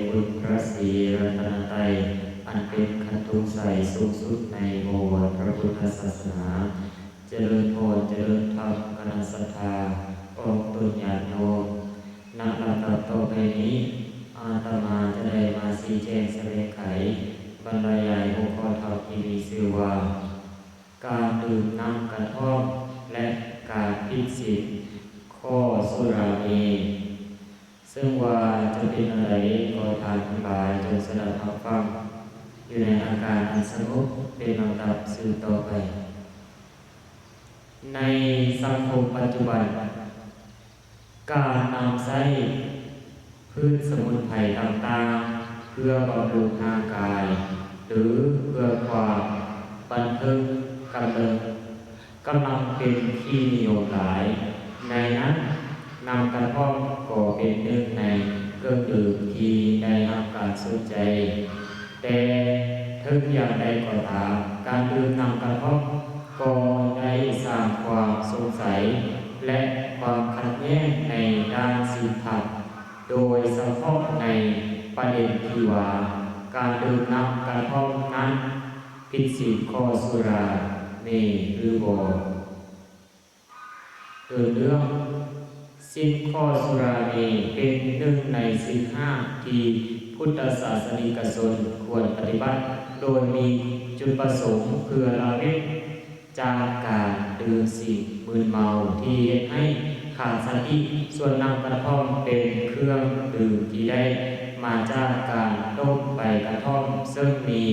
ຄຸນພະສີລັດຕະນະໄຕ ອັນເປັນຂັນທຸໄສສູງສຸດໃນບໍວອນພະພຸດທະສາສະໜາ. ຈະເລີນພອນ, ຈະເລີນທຳ, ຄະນະສັດທາ ພ້ອມຕົນຍາດໂຍມ. ນະລຳດັບຕໍ່ໄປນີ້, ອາດຕະມາຈະໄດ້ມາຊີ້ແຈງສະແດງໄຂ ບັນລະຍາຍຫົວຂໍ້ທຳທີ່ມີຊື່ວ່າ ການດື່ມນ້ຳກະທ້ອມ ແລະ ການຜິດສິນຂໍ້ສຸລາເມ. ເຊິ່ງວ່າຈະເປັນແນວໃດ, ຂໍທ່ານທັງຫຼາຍຈົ່ງສະດັບຮັບຟັງ ຢູ່ໃນອາການອັນສະຫງົບເປັນລຳດັບສືບຕໍ່ໄປ. ໃນສັງຄົມປັດຈຸບັນ, ການນຳໃຊ້ພືດສະໝຸນໄພຕ່າງໆ ເພື່ອບຳລຸງຮ່າງກາຍ ຫຼື ເພື່ອຄວາມບັນເທີງກຳເນີບ ກຳລັງເປັນທີ່ນິຍົມຫຼາຍ. ໃນນັ້ນ, ນ້ຳກະທ້ອມກໍເປັນໜຶ່ງໃນເຄື່ອງດື່ມທີ່ໄດ້ຮັບການສົນໃຈ. ແຕ່ເຖິງຢ່າງໃດກໍຕາມ, ການດື່ມນ້ຳກະທ້ອມກໍໄດ້ສ້າງຄວາມສົງໄສ ແລະ ຄວາມຂັດແຍ່ງໃນດ້ານສິນທຳ, ໂດຍສະເພາະໃນປະເດັນທີ່ວ່າ ການດື່ມນ້ຳກະທ້ອມນັ້ນຜິດສິນຂໍ້ສຸລາເມຫຼືບໍ່. ເດີນເລື່ອງ, ສິນຂໍ້ສຸລາເມເປັນໜຶ່ງໃນສິນຫ້າທີ່ພຸດທະສາສະນິກະຊົນຄວນປະຕິບັດ ໂດຍມີຈຸດປະສົງເພື່ອລະເວັ້ນຈາກການດື່ມສິ່ງມຶນເມົາທີ່ເຮັດໃຫ້ຂາດສະຕິ. ສ່ວນນ້ຳກະທ້ອມເປັນເຄື່ອງດື່ມທີ່ໄດ້ມາຈາກການຕົ້ມໃບກະທ້ອມ ເຊິ່ງມີ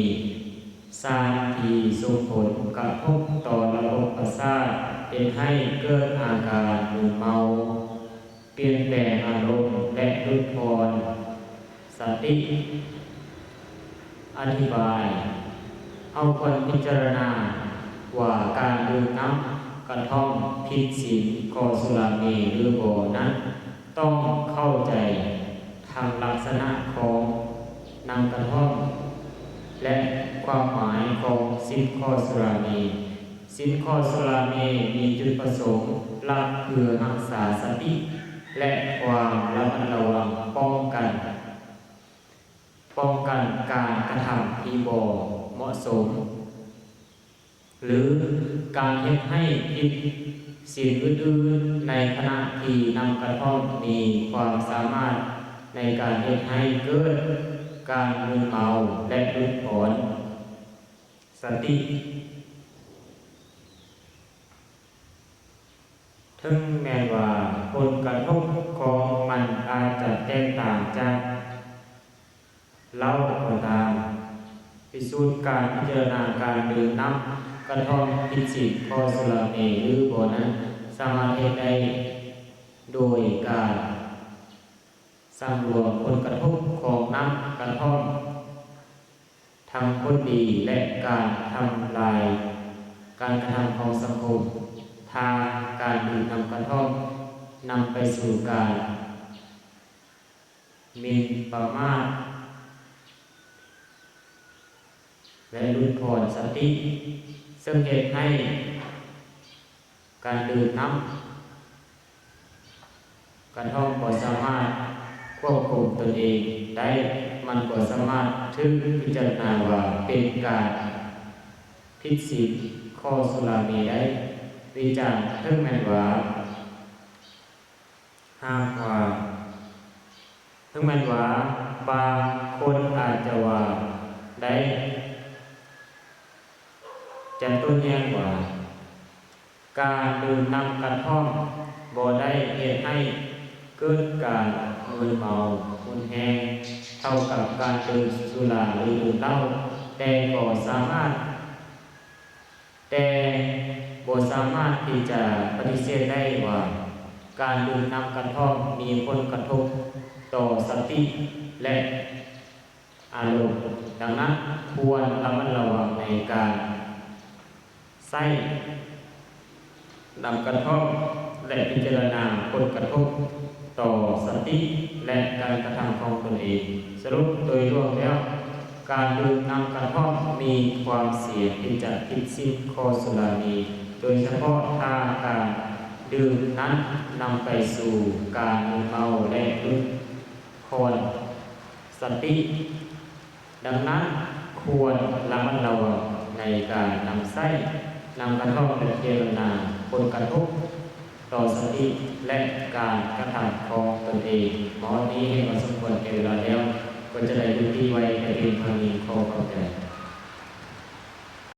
ສານທີ່ສົ່ງຜົນກະທົບຕໍ່ລະບົບປະສາດ ເຮັດໃຫ້ເກີດອາການມຶນເມົາ, ປ່ຽນແປງອາລົມ ແລະ ຫຼຸດຜ່ອນສະຕິ. ອະທິບາຍ, ເຮົາຄວນພິຈາລະນາວ່າການດື່ມນ້ຳກະທ້ອມຜິດສິນຂໍ້ສຸລາເມຫຼືບໍ່ນັ້ນ ຕ້ອງເຂົ້າໃຈທັງລັກສະນະຂອງນ້ຳກະທ້ອມ ແລະ ຄວາມໝາຍຂອງສິນຂໍ້ສຸລາເມ. ສິນຂໍ້ສຸລາເມມີຈຸດປະສົງຫຼັກເພື່ອຮັກສາສະຕິ ແລະ ຄວາມລະມັດລະວັງ ປ້ອງກັນ, ປ້ອງກັນການກະທຳທີ່ບໍ່ເໝາະສົມ ຫຼື ການເຮັດໃຫ້ຜິດສິນອື່ນໆ ໃນຂະນະທີ່ນ້ຳກະທ້ອມມີຄວາມສາມາດໃນການເຮັດໃຫ້ເກີດການມຶນເມົາ ແລະ ຫຼຸດຜ່ອນສະຕິ. ເຖິງແມ່ນວ່າຜົນກະທົບຂອງມັນອາດຈະແຕກຕ່າງຈາກ ເຫຼົ້າກໍຕາມ, ພິສູດການພິຈາລະນາການດື່ມນ້ຳກະທ້ອມຜິດສິນຂໍ້ສຸລາເມຫຼືບໍ່ນັ້ນ ສາມາດເຮັດໄດ້ໂດຍການສັງລວມຜົນກະທົບຂອງນ້ຳກະທ້ອມ ທັງຜົນດີ ແລະ ການທຳລາຍການກະທຳຂອງສັງຄົມ. ຖ້າການດື່ມນ້ຳກະທ້ອມນຳໄປສູ່ການ ໝິ່ນປະໝາດ ແລະ ຫຼຸດຜ່ອນສະຕິ, ເຊິ່ງເຮັດໃຫ້ການດື່ມນ້ຳກະທ້ອມບໍ່ສາມາດຄວບຄຸມຕົນເອງໄດ້, ມັນກໍສາມາດຖືກພິຈາລະນາວ່າເປັນການຜິດສິນຂໍ້ສຸລາເມໄດ້. ວິຈານ, ເຖິງແມ່ນວ່າ ຫາກວ່າ, ເຖິງແມ່ນວ່າບາງຄົນອາດຈະວ່າໄດ້ຈັດໂຕ້ແຍ້ງວ່າ ການດື່ມນ້ຳກະທ້ອມບໍ່ໄດ້ເຮັດໃຫ້ເກີດການມຶນເມົາຮຸນແຮງເທົ່າກັບການດື່ມສຸລາ ຫຼື ດື່ມເຫຼົ້າ, ແຕ່ກໍສາມາດ ແຕ່ບໍ່ສາມາດທີ່ຈະປະຕິເສດໄດ້ວ່າ ການດື່ມນ້ຳກະທ້ອມມີຜົນກະທົບຕໍ່ສະຕິ ແລະ ອາລົມ. ດັ່ງນັ້ນ, ຄວນລະມັດລະວັງໃນການໃຊ້ນ້ຳກະທ້ອມ ແລະ ພິຈາລະນາຜົນກະທົບ ຕໍ່ສະຕິ ແລະ ການກະທຳຂອງຕົນເອງ. ສະຫຼຸບໂດຍລວມແລ້ວ, ການດື່ມນ້ຳກະທ້ອມມີຄວາມສ່ຽງທີ່ຈະຜິດສິນຂໍ້ສຸລາເມ, ໂດຍສະເພາະຖ້າການດື່ມນັ້ນນຳໄປສູ່ການມຶນເມົາ ແລະ ຫຼຸດຜ່ອນສ ສະຕິ. ດັ່ງນັ້ນ, ຄວນລະມັດລະວັງໃນການນຳໃຊ້ນ້ຳກະທ້ອມ ແລະ ພິຈາລະນາຜົນກະທົບຕໍ່ສະຕິ ແລະ ການກະທຳຂອງຕົນເອງ. ມາຮອດນີ້ເຫັນວ່າສົມຄວນແກ່ເວລາແລ້ວ, ກໍຈະໄດ້ຍຸຕິໄວ້ແຕ່ພຽງເທົ່ານີ້. ຂໍຂອບໃຈ.